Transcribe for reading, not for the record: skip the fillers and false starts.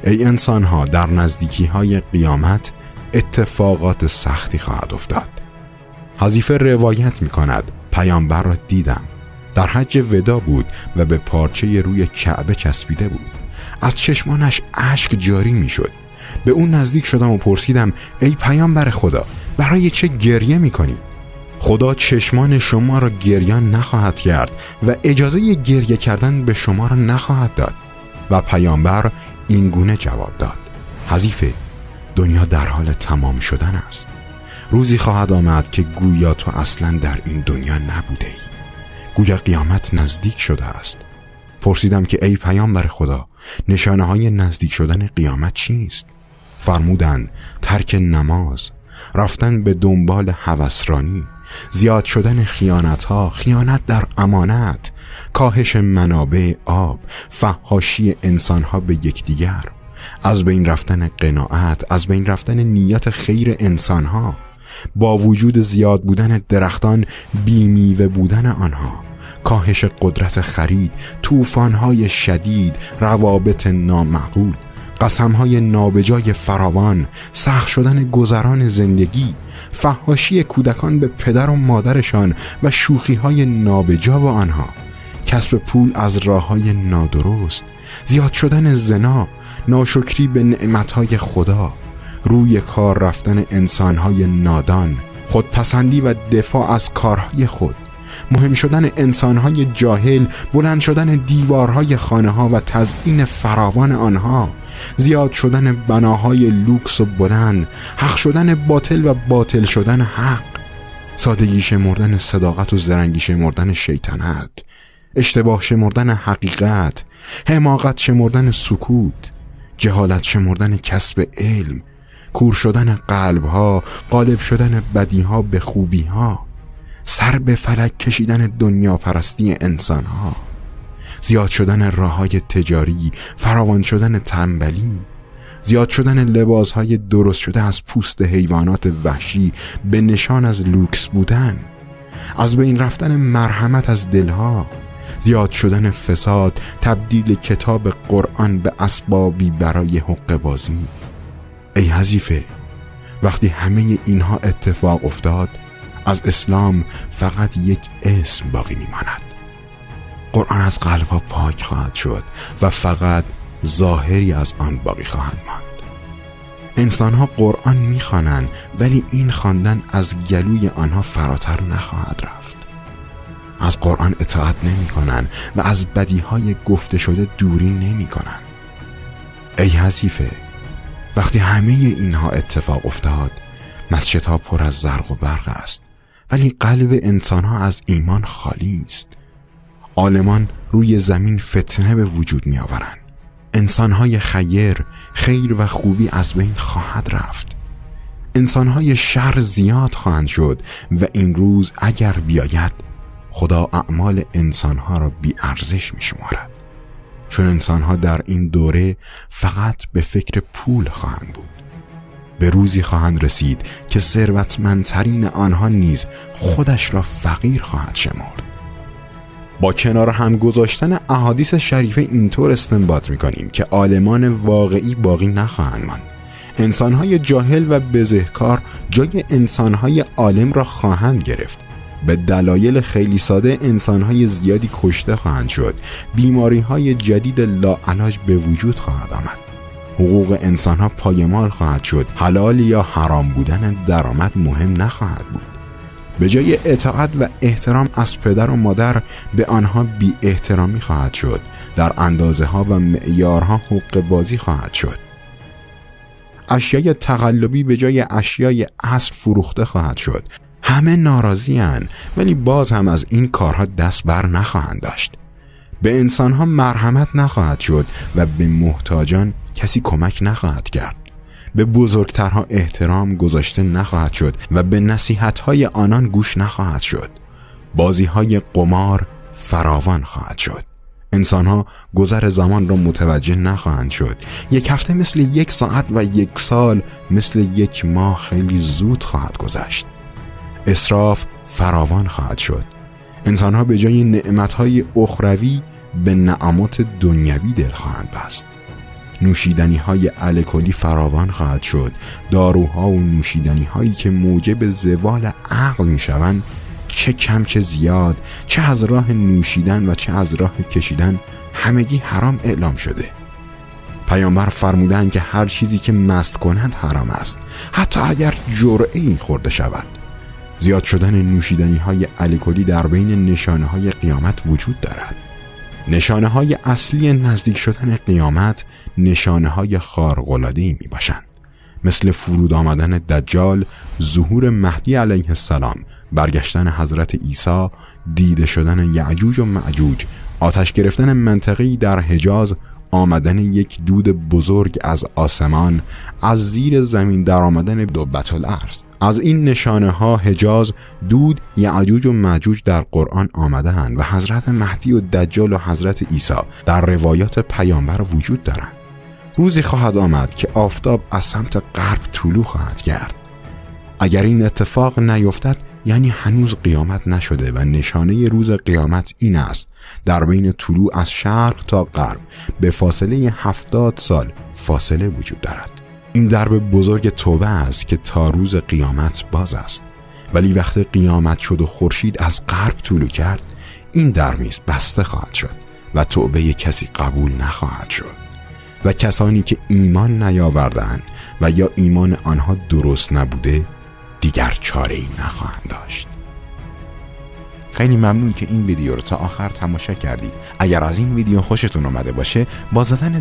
ای انسانها، در نزدیکی های قیامت اتفاقات سختی خواهد افتاد. حذیفه روایت می کند پیامبر را دیدم، در حج ودا بود و به پارچه روی کعبه چسبیده بود. از چشمانش اشک جاری می شد. به اون نزدیک شدم و پرسیدم ای پیامبر خدا، برای چه گریه می کنی؟ خدا چشمان شما را گریان نخواهد کرد و اجازه گریه کردن به شما را نخواهد داد. و پیامبر این گونه جواب داد: حذیفه، دنیا در حال تمام شدن است. روزی خواهد آمد که گویا تو اصلا در این دنیا نبوده ای، گویا قیامت نزدیک شده است. پرسیدم که ای پیامبر خدا، نشانه های نزدیک شدن قیامت چیست؟ فرمودند ترک نماز، رفتن به دنبال هوسرانی، زیاد شدن خیانت‌ها، خیانت در امانت، کاهش منابع آب، فحاشی انسان‌ها به یکدیگر، از بین رفتن قناعت، از بین رفتن نیت خیر انسان‌ها، با وجود زیاد بودن درختان بی‌میوه بودن آنها، کاهش قدرت خرید، طوفان‌های شدید، روابط نامعقول، قسم‌های نابجای فراوان، سخت شدن گذران زندگی، فحاشی کودکان به پدر و مادرشان و شوخی‌های نابجا با آنها، کسب پول از راه‌های نادرست، زیاد شدن زنا، ناشکری به نعمت‌های خدا، روی کار رفتن انسان‌های نادان، خودپسندی و دفاع از کارهای خود، مهم شدن انسان‌های جاهل، بلند شدن دیوارهای خانه‌ها و تزیین فراوان آنها، زیاد شدن بناهای لوکس و بلند، حق شدن باطل و باطل شدن حق، سادگی شمردن صداقت و زرنگی شمردن شیطنت، اشتباه شمردن حقیقت، حماقت شمردن سکوت، جهالت شمردن کسب علم، کور شدن قلب‌ها، غالب شدن بدیها به خوبیها، سر به فلک کشیدن دنیا پرستی انسانها، زیاد شدن راه‌های تجاری، فراوان شدن تنبلی، زیاد شدن لباس‌های درست شده از پوست حیوانات وحشی به نشان از لوکس بودن، از بین رفتن مرحمت از دلها، زیاد شدن فساد، تبدیل کتاب قرآن به اسبابی برای حقه بازی. ای حذیفه، وقتی همه اینها اتفاق افتاد، از اسلام فقط یک اسم باقی میماند. قرآن از قلبها پاک خواهد شد و فقط ظاهری از آن باقی خواهد ماند. انسانها قرآن میخوانند، ولی این خواندن از گلوی آنها فراتر نخواهد رفت. از قرآن اطاعت نمیکنند و از بدیهای گفته شده دوری نمیکنند. ای حذیفه، وقتی همه اینها اتفاق افتاد، مسجدها پر از زرق و برق است، ولی قلب انسانها از ایمان خالی است. عالمان روی زمین فتنه به وجود می آورند. انسانهای خیر، خیر و خوبی از بین خواهد رفت. انسانهای شر زیاد خواهند شد و این روز اگر بیاید، خدا اعمال انسانها را بی ارزش می شمارد، چون انسانها در این دوره فقط به فکر پول خواهند بود. به روزی خواهند رسید که ثروتمندترین آنها نیز خودش را فقیر خواهد شمرد. با کنار هم گذاشتن احادیث شریفه اینطور استنباط می‌کنیم که عالمان واقعی باقی نخواهند ماند. انسان‌های جاهل و بزهکار جای انسان‌های عالم را خواهند گرفت. به دلایل خیلی ساده انسان‌های زیادی کشته خواهند شد. بیماری‌های جدید لاعلاج به وجود خواهد آمد. حقوق انسان‌ها پایمال خواهد شد. حلال یا حرام بودن درآمد مهم نخواهد بود. به جای اطاعت و احترام از پدر و مادر به آنها بی احترامی خواهد شد. در اندازه‌ها و معیارها حق بازی خواهد شد. اشیای تقلبی به جای اشیای اصل فروخته خواهد شد. همه ناراضی‌اند، ولی باز هم از این کارها دست بر نخواهند داشت. به انسانها مرحمت نخواهد شد و به محتاجان کسی کمک نخواهد کرد. به بزرگترها احترام گذاشته نخواهد شد و به نصیحت‌های آنان گوش نخواهد شد. بازی‌های قمار فراوان خواهد شد. انسان‌ها گذر زمان را متوجه نخواهند شد. یک هفته مثل یک ساعت و یک سال مثل یک ماه خیلی زود خواهد گذشت. اسراف فراوان خواهد شد. انسان‌ها به جای نعمت‌های اخروی به نعمات دنیوی دل خواهند بست. نوشیدنی های الکلی فراوان خواهد شد. داروها و نوشیدنی هایی که موجب زوال عقل می شوند، چه کم چه زیاد، چه از راه نوشیدن و چه از راه کشیدن، همگی حرام اعلام شده. پیامبر فرمودند که هر چیزی که مست کند حرام است، حتی اگر جرعه‌ای خورده شود. زیاد شدن نوشیدنی های الکلی در بین نشانه های قیامت وجود دارد. نشانه های اصلی نزدیک شدن قیامت نشانه های خارق‌العاده‌ای می باشند، مثل فرود آمدن دجال، ظهور مهدی علیه السلام، برگشتن حضرت عیسی، دیده شدن یعجوج و معجوج، آتش گرفتن منطقه‌ای در حجاز، آمدن یک دود بزرگ از آسمان، از زیر زمین در آمدن دبة الارض. از این نشانه ها حجاز، دود، یعجوج و معجوج در قرآن آمده‌اند و حضرت مهدی و دجال و حضرت عیسی در روایات پیامبر وجود دارند. روزی خواهد آمد که آفتاب از سمت غرب طلوع خواهد کرد. اگر این اتفاق نیفتد یعنی هنوز قیامت نشده و نشانه روز قیامت این است در بین طلوع از شرق تا غرب به فاصله 70 سال فاصله وجود دارد. این درب بزرگ توبه است که تا روز قیامت باز است، ولی وقت قیامت شد و خورشید از غرب طلوع کرد، این در نیز بسته خواهد شد و توبه کسی قبول نخواهد شد و کسانی که ایمان نیاوردند و یا ایمان آنها درست نبوده دیگر چاره‌ای نخواهند داشت. خیلی ممنون که این ویدیو رو تا آخر تماشا کردید. اگر از این ویدیو خوشتون اومده باشه با زدن